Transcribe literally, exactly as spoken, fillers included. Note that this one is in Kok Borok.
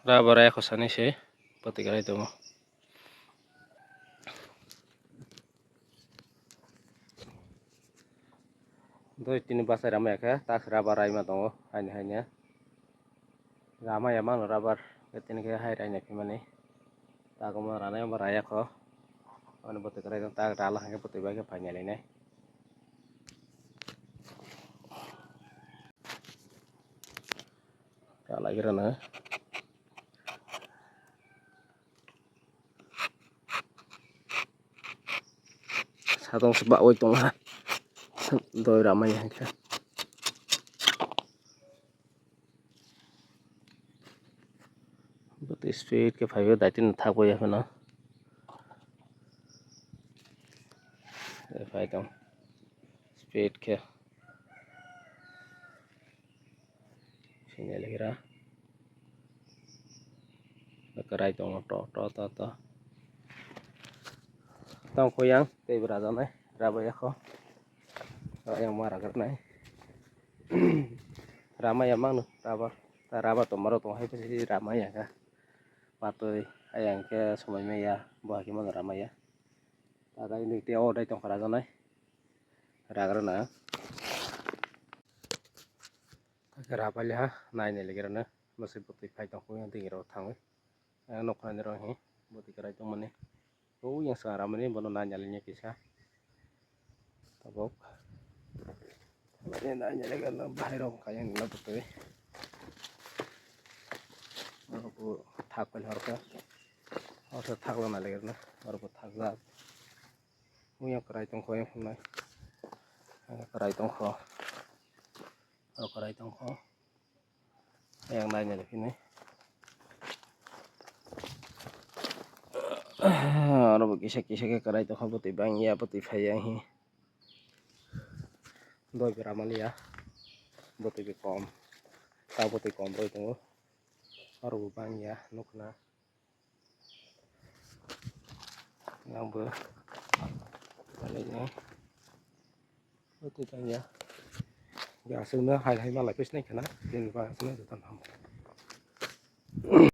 Rubber raya khosani se bwtwi kwrai tongo. Doi tini bachai ramaya khe tak rubber raima tongo haini haini. Ramaya mano rubber tini khe hai raina phimani. Tagomo ranai bo raya kho. Ani bwtwi kwrai tak rala hwnkhe bwtwi bai khe phaina lainai. Rala khe rana. Satong se bawai tong ha. Doi ramai hai khe. Bwtwi speed khe phaiwi daitin thakbai ya phano. Phai tong. Speed khe. Sini legra. Kwrai tongo to, to, to, to. Tong kho yang tei bwra janai rubber yakho. Yang ma ragar nai. Ramaya mano rubber. Ta rubber tongmaro tong hai pesi ramaya kha. Matwi ayang khe somai maya bo hakhe mano ramaya. Ta dai ni tei o dai tong kha rajanai. Ragar na. Rubber liha nai nai legra na. Masih bwtwi phai tong kho yang tei rok thangwi. Ang nokha ni rok hi bwtwi kwrai tongmani. O yang sa ramani bono nanya lini kisa. Tabok. Nanya lini kisa bahai rok kaya ni bwtwi. Oro bo thak pai horka. Oro thak lana lagi na. Oro bo thak jak. O yang kwrai tong kho yang phunai. Kwrai tong kho. Oro kwrai tong kho. Yang nai nai phini. Oro bo kisa kisa khe kwrai tongkha bwtwi bang ya bwtwi phai yang hi. Doi bwra mali ya. Bwtwi bi kom. Ta bwtwi kom roi tongo. Oro bo bang ya nukna. Yang bo. Mali ya. Bwtwi bang ya. Ya aswkno hai hai malai pis nai khana. Din ba aswkno joto ham.